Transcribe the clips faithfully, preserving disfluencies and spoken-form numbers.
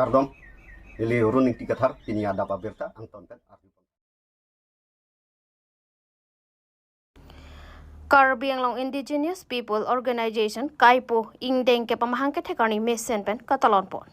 Kardom, neli Run Ingti Kathar, pini adap abirta angton pen arju. Karbi Anglong Indigenous People Organization kaipo ingdeng kep amahang kethek arni mesen pen katalon pon.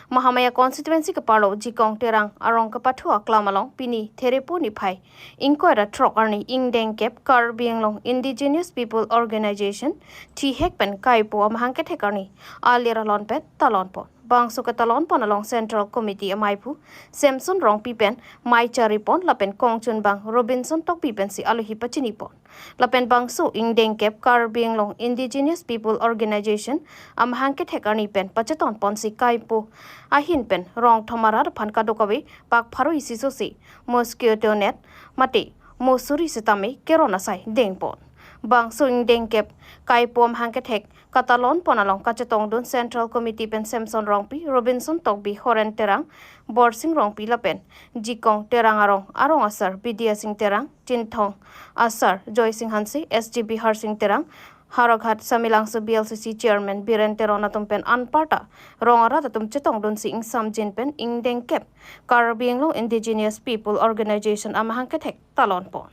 Mahamaya constituency keparlo Jikong Terang arong kepathu aklam along pini Therepo niphai ingkoi ra throk arni ingdeng kep Karbi Anglong Indigenous People Organization thihek pen kaipo amahang kethek arni alir alon pen talon pon. Bangso ketalon pon along Central Committee amaiphu Samson Rongpi pen mei chari pon lapen kongchunbang Robinson Tokbi pensi alohi pachini pon. Lapen bangso ingdeng kep Karbi Anglong Indigenous People Organization amahang kethek arni pen pachetong ponsi kaipo ahin pen rong thom arat aphan kadokave pak pharo isi sosi mosquito net mate mosuri sitame keron asai deng pon. Bangso ingdeng kep kaipo amahang kethek katalon pon along kachetongdun Central Committee pen Samson Rongpi, Robinson Tokbi, Horen Terang, Borsing Rongpi lapen Jikong Terang arong, arong asar Bidya Sing Terang, Chinthong asar Joy Sing Hanse, S G Bihar Sing Terang, Howraghat Samilangso B L C C Chairman Biren Teron atum pen anparta rong arat atum chetongdunsi ingsamjin pen ingdeng kep Karbi Anglong Indigenous People Organization amahang kethek talon pon.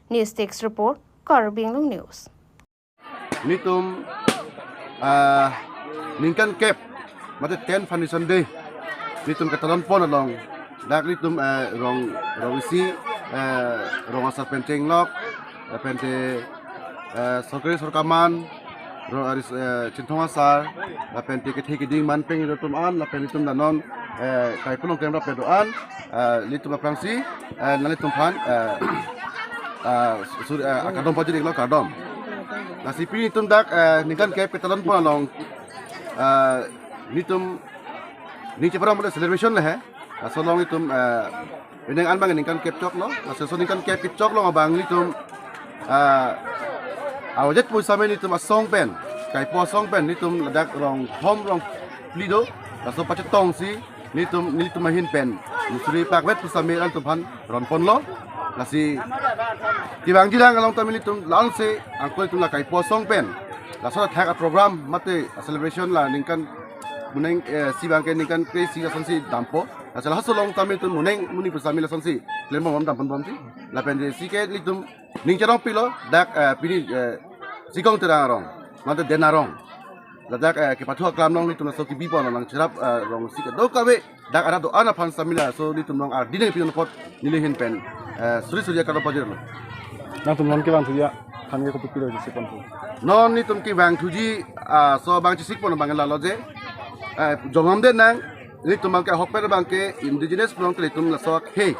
News Desk Report, Karbi Anglong News. Nelitum, ah, ningkan kep mate ten foundation day nelitum ketalon pon along dak nelitum, eh, rong, rong isi, eh, rong asar pen chenglok, eh, pen te, eh, sorkari sorkaman, rong aris, eh, Chinthong asar, lapen te kethe keding man peng nelitum an, lapen nelitum danon, eh, kaipo along klemrap do-an, eh, nelitum aphrangsi, eh, nanglitum aphan, eh, ah, sur-, eh, kardom pajir iklo, kardom. Lasi pini nelitum dak, eh, ningkan kep ketalon pon along, eh, nelitum ning cheparong mate celebration le he. Laso along nelitum, eh, penang an abang ningkan kep choklo. Laso ningkan kep kechok along abang nelitum, eh, awajet pusitame nelitum asong pen, kaipo asong pen nelitum ladak rong thom rong phli do. Laso pachetongsi nelitum, nelitum ahin pen mosuri pakvet pusitame alanglitum aphan ron ponlo. Lasi kevangji lang along tame nelitum la-ansi angko nelitum la kaipo asong pen laso athak aprogram mate acelebration la ningkan moneng, eh, isi abangke ningkan kre-isi lasonsi dampo. Lasi laso along tame nelitum moneng monit pusitame lasonsi klembom dam ponbomji. Lapen te isi ke nelitum ning cherong pilo dak, eh, pini, eh, Jikong Terang arong mate Den arong. Ladak, eh, kepathu aklam along nelitum laso kebi pon along cherap, eh, rong isi kadokave dak arat do-an aphan samila so nelitum along ardi nangpidun apot neli ahin pen, eh, suri suri kardom pajirlo. Nangtum non kevangthuji aphan ke kopi pilo chesik ponpo? Non nelitum kevangthuji, ah, aso abang chesik pon abang lalo je, eh, jongam de nang nelitum abangke ahokpet abangke indigenous along nelitum laso akhei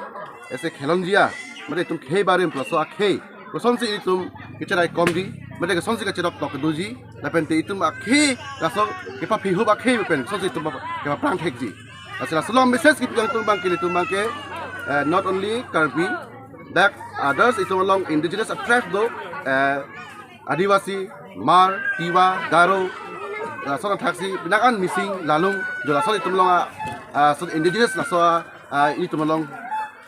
ese khelonji a, mate nelitum khei barim laso akhei kosonsi nelitum kecherai komji, mate kosonsi kacherok tok doji, lapen te nelitum akhei laso kepaphi hup akhei pen kosonsi nelitum kepaprang thekji. Laso laso along message kepi nangtum abangke nelitum abangke, eh, not only Karbi, dak others nelitum along indigenous a tribe do, eh, Adivasi, Hmar, Tiwa, Garo, lason athaksi penang an Mising, Lalung, jo lason nelitum along a, a, son indigenous laso a, a, nelitum along,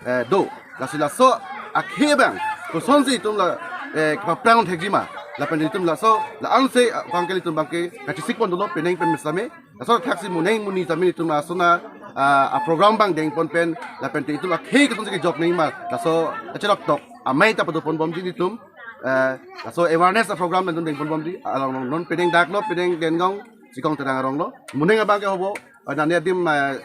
eh, do. Lasi laso akhei abang kosonsi nelitum la, eh, kepaprang thekji ma. Lapen nelitum laso la-ansi, ah, abangke nelitum abangke kachesik pon dolo penang pen mesame. Laso athaksi moneng monit tame nelitum lason a, ah, aprogram abang deng pon pen lapen te nelitum akhei kosonsi kejok nangji ma laso acherok tok amei ta pado ponbomji nelitum, eh, laso awareness aprogram nelitum deng ponbomji along along non penang daklo penang Dengong Jikong Terang aronglo. Moneng abangke hobo, eh, nane adim, eh,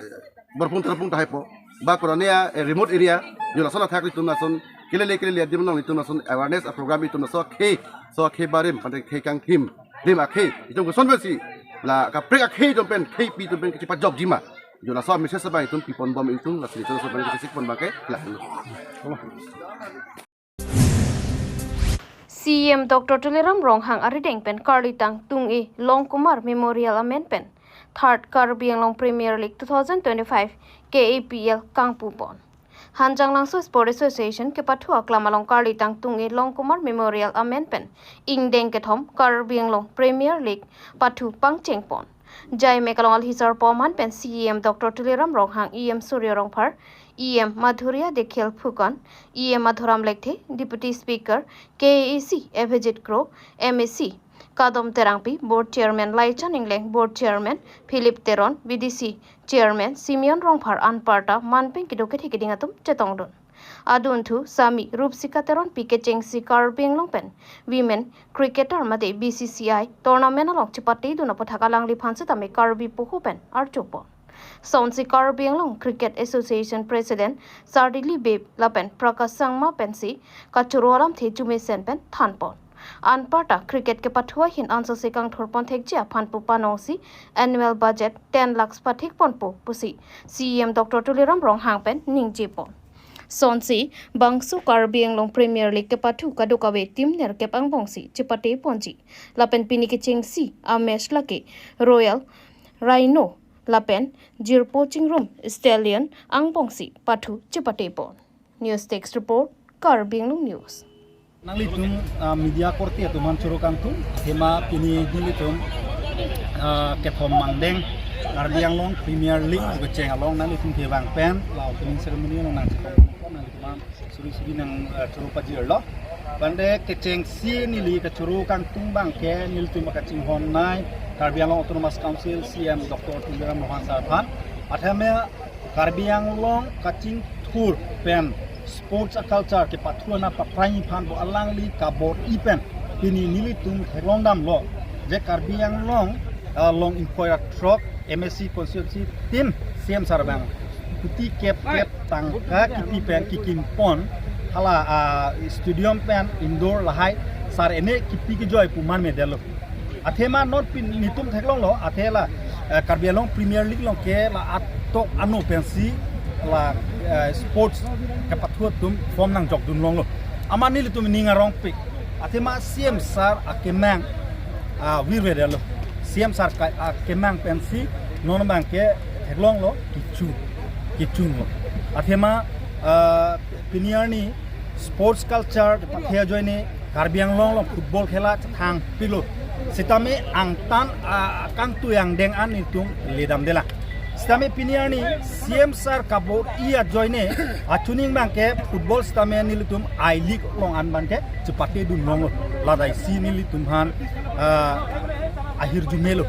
Borpung Terpung tahai po. Ba korone a, eh, remote area, jo lason athak nelitum lason kelele kelele adim along nelitum lason awareness aprogram nelitum laso akhei, so akhei barim, pante khei kangthim, dim akhei, nelitum koson pensi la kaprek akhei atum pen, kheipi atum pen kachepajokji ma. Jo laso message abang nelitum pi ponbom nelitum, lasi nelitum laso abang kachesik pon abangke la. C E M Doctor Tuliram Ronghang arideng pen karlitang tung-e Longkumar Memorial amen pen Third Karbi Anglong Premier League two thousand twenty-five K A P L kangpu pon. Hanjanglangso Sport Association kepathu aklam along karlitang tung-e Longkumar Memorial amen pen ingdeng kethom Karbi Anglong Premier League pathu pangcheng pon. Jaimek along alhi sarpo aman pen C E M Doctor Tuliram Ronghang, E M Surya Rongphar, E M Madhurya Dikshit Phukan, E M Madhuram Lekthe, Deputy Speaker K A A C Abhijit Kro, M A C Kadom Terangpi, Board Chairman Laichan Engleng, Board Chairman Philip Teron, B D C Chairman Simeon Rongphar anparta manpeng kedo kethe keding atum chetongdun. Adunthu Sami Rupsika Teronpi kechengsi Karbi Anglong pen women cricketer mate B C C I tournament along chepatedun aputhak alangliphan setame Karbi poho pen arjupon. Sonsi Karbi Anglong Cricket Association President Sardili Bey lapen Prakash Sangma pensi kachoro alamthe jumesen pen thanpon. Anparta cricket kepathu ahin ansose kangthurpon thekji aphan pu panongsi annual budget ten lakhs pathikponpo pusi C E M Doctor Tuliram Ronghang pen ningjepon. Sonsi bangso Karbi Anglong Premier League kepathu kadokave team nerkep angbongsi chepateponji. Lapen pini kechengsi amatch lake Royal Rhino lapen Jirpo Chingrum Stallion angbongsi pathu chepatepon. News Desk Report, Karbi Anglong News. Nanglitum, ah, media korte atum aphan choro kangtung, athema pini nelitum, ah, kethom mangdeng Karbi Anglong Premier League kecheng along nanglitum kevang pen la opening ceremony along nangchetong nanglitum aphan suri suri nang, ah, choro pajirlo. Bangde kechengsi neli kachoro kangtung abangke nelitum kachinghonnei Karbi Anglong Autonomous Council C E M Doctor Tuliram Ronghang sir aphan. Athema Karbi Anglong kachingthur pen sports a culture kepathu ana paprai aphan pu alangli kabor-i pen pini nelitum theklongdamlo je Karbi Anglong, ah, along ingkoi ra throk M A C constituency team C E M sir abang kuti kep kep tangka kipi pen kikimpon hala, ah, stadium pen indoor lahai sar ene kipi kijoi pu man medetlo. Athema non pini nelitum theklonglo, athe la, eh, Karbi Anglong Premier League along ke la atok ano pensi la, eh, sports kepathu atum form nangjokdun longlo. Amat nelitum ning arongpik. Athema C E M sir akemang, ah, virvedetlo. C E M sir ka, akemang pensi non abangke theklonglo kichu, kichunglo. Athema, ah, pini arni sports culture pathe ajoine Karbi Anglong along football khela chethang pilo. Sitame angtan, ah, kangtui angdeng an nelitum ledamdelang. Sitame pini arni C E M sir kabor-i ajoine achuning abangke football sitame nelitum I-League along an abangke chepatedun longlo. Ladaisi nelitum aphan, ah, ahirjume lo.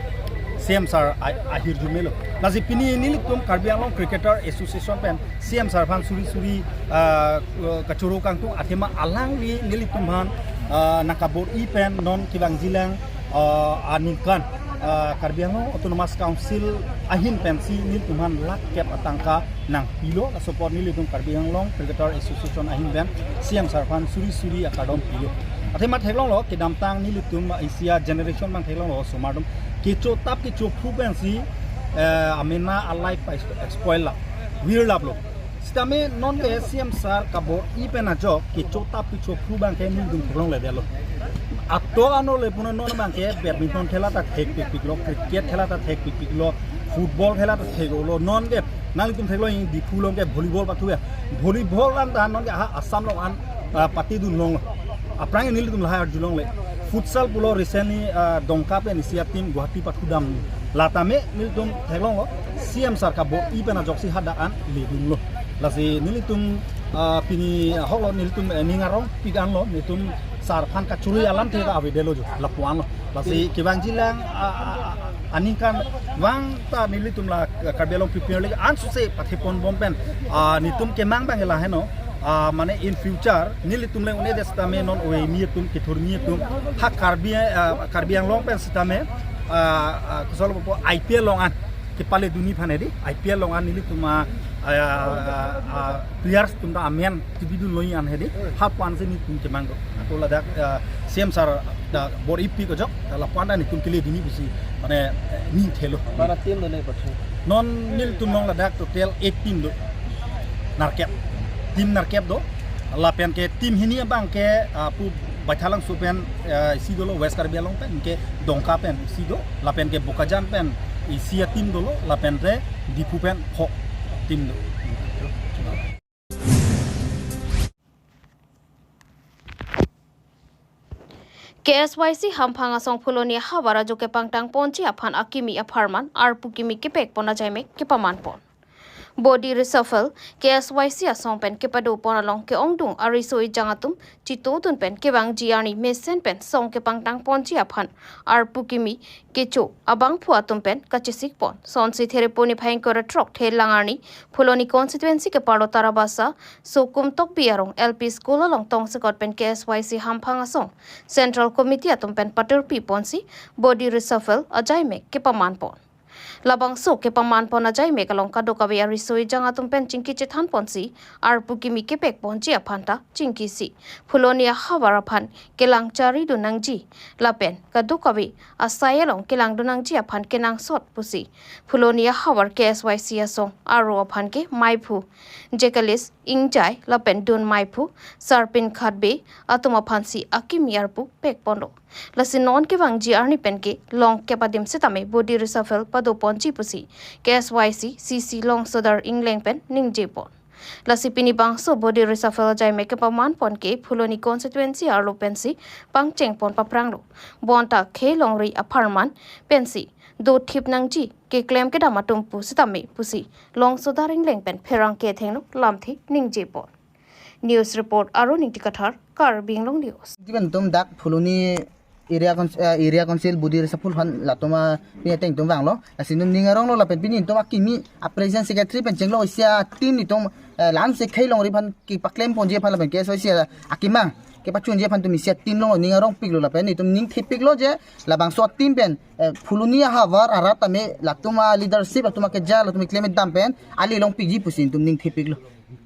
C E M sir a-, ahirjume lo. Lasi pini nelitum Karbi Anglong Cricketer Association pen C E M sir aphan suri suri, ah, kachoro kangtung athema alangli nelitum aphan, ah, nangkabor-i pen non kevangjilang, ah, aningkan, ah, Karbi Anglong Autonomous Council ahin pensi nelitum aphan lakh kep atangka nangpilo, laso apot nelitum Karbi Anglong Cricketer Association ahin pen C E M sir aphan suri suri akardom pilo. Athema theklonglo kedamtang nelitum isi a-generation abang theklonglo osomar atum kecho tap kecho phu pensi, eh, amena a-life pa-, spoil lap, virlaplo. Sitame nonke C E M sir kabor-i pen ajok kecho tap kecho phu abangke nelitum theklongledetlo. Atok ano le punon non abangke badminton khela ta thekpikpiklo, cricket khela ta thekpikpiklo, football khela ta theklo. Nonke nanglitum theklo in Diphu along ke volleyball pathu ya. Volleyball an ta nonke aha Assam along an, ah, patedun longlo. Aphrang nelitum lahai arjulongle. Futsal pulo recently, ah, Dongka pen isi a-team Guwahati pathudam. Latame nelitum theklonglo C E M sir kabor-i pen ajoksi hadak an ledunlo. Lasi nelitum, ah, pini ahoklo nelitum, eh, ning arongpik anlo nelitum sir aphan kachoro alamthe ta avedetlo jo lapu-anlo. Lasi kevangjilang, ah, ah, ah, aningkanvang ta nelitum la, eh, Karbi Anglong Premier League ansose patheponbom pen, ah, nelitum kemang abang laheno, ah, mane in future nelitum le un-edet sitame non ove mi atum kethur mi atum ha Karbi, ah, Karbi Anglong pen sitame, ah, ah, kosolo po I P L along an kepaledunji aphan hedi, I P L along an nelitum a, ah, ah, ah, players atum ta amen chibidunlongji an hedi, ha pu-ansi nelitum kemang do. Ako ladak, ah, C E M sir ta bor-ipik ajok, ta lapu-an ta nelitum keledunji pusi, mane, eh, ning thelo. Mana team do ne pathu? Non nelitum along ladak total eight team do. Nerkep. Team nerkep do. Lapen ke team hini abangke, ah, pu Baithalangso pen, eh, isi dolo, West Karbi Anglong pen ke Dongka pen isi do, lapen ke Bokajan pen isi a-team dolo, lapen ke Diphu pen pho team do. K S Y C hamphang asong Phuloni havar ajo kepangtangponji aphan akimi apharman arpu kimi kepekpon ajaimek kepamanpon. Body reshuffle, K S Y C asong pen kepadopon along ke-ongdung ariso ejang atum chitodun pen kevangji arni mesen pen song kepangtangponji aphan arpu kimi kecho abangphu atum pen kachesikpon. Sonsi Therepo niphai ingkoi ra throk Thelang arni Phuloni constituency keparlo Tarabasa Sokum Tokbi arong L P school along tongsekot pen K S Y C hamphang asong Central Committee atum pen paturpiponsi body reshuffle ajaimek kepamanpon. Labangso kepamanpon ajaimek along kadokave ariso ejang atum pen chingki chethanponsi arpu kimi kepekponji aphan ta chingkisi Phuloni ahavar aphan kelang charidun nangji lapen kadokave asai along kelangdun nangji aphan kenangsot pusi Phuloni ahavar K S Y C asong aro aphan ke maiphu Jekalis Ingjai lapen dun maiphu Sarpin Khatbe atum aphansi akimi arpu pekponlo. Lasi non kevangji arni pen ke long kep adim sitame body reshuffle padoponji pusi K S Y C C C Longsodar Ingleng pen ningjepon. Lasi pini bangso body reshuffle ajaimek kepamanpon ke Phuloni constituency arlo pensi pangchengpon papranglo. Bonta khei longri apharman pensi dothip nangji keklem kedam atum pusitame pusi Longsodar Ingleng pen pherangke athengno lamthe ningjepon. News report Arun Ingti Kathar, Karbi Anglong News. Diben tum dak Phuloni area council, eh, area council body reshuffle aphan latum apini ateng tum vanglo. Lasi num ning aronglo lapen pini tum akimi a president secretary pen chenglo isi a team netum, eh, la-an se khei longri aphan kepaklemponji aphan lapen K S Y C akemang kepachunji aphan tum isi a team longlo, ning arongpiklo lapen netum ning thepiklo je labangso a team pen, eh, Phuloni ahavar arat tame latum a leadership latum akeja latum keklem dam pen ali longpikji pusi netum ning thepiklo.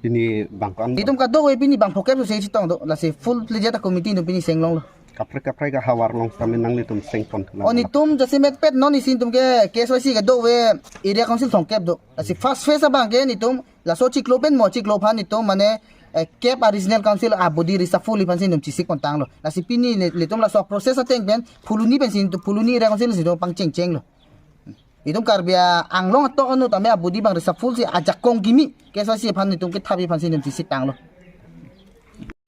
Pini bangkon. Netum kadokave pini bangpho kep sose chetong do. Lasi full fledged a committee netum pini seng longlo. Kaprek kaprek ahavar along tame nanglitum sengpon. O netum jasemet pet non isi netum ke K S Y C kadokave area council thomkep do. Lasi first phase abang ke netum laso chiklo pen mo chiklo aphan netum mane, eh, kep a regional council a body reshuffle aphansi netum chesikpon tanglo. Lasi pini ne- netum laso process ateng pen Phuloni pensi netum Phuloni area council si netum pangchengchenglo. Netum Karbi Anglong atok anu tame a body abang reshuffle si ajakong kimi K S Y C aphan netum kethap aphansi netum chesik tanglo.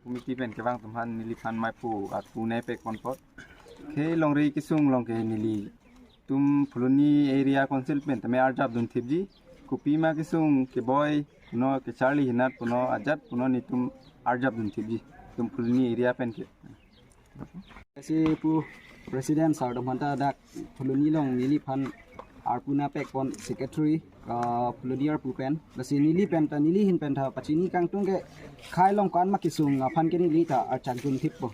Committee pen kevang atum aphan neliphan maiphu arpu nangpekpon apot. Khei longri kesung along ke nelitum Phuloni area council pen tame arjap dunthipji. Kopima kesung keboi puno kecharli hinat puno ajat puno netum arjap dunthipji. Netum Phuloni area pen ke. Lasi pu president sir atum aphanta dak Phuloni along neliphan arpu nangpekpon secretary, ah, Phuloni arpu pen. Lasi neli pen ta neli ahin pen ta pachini kangtung ke khei along ko-an ma kesung aphan ke neli ta archak dunthippo.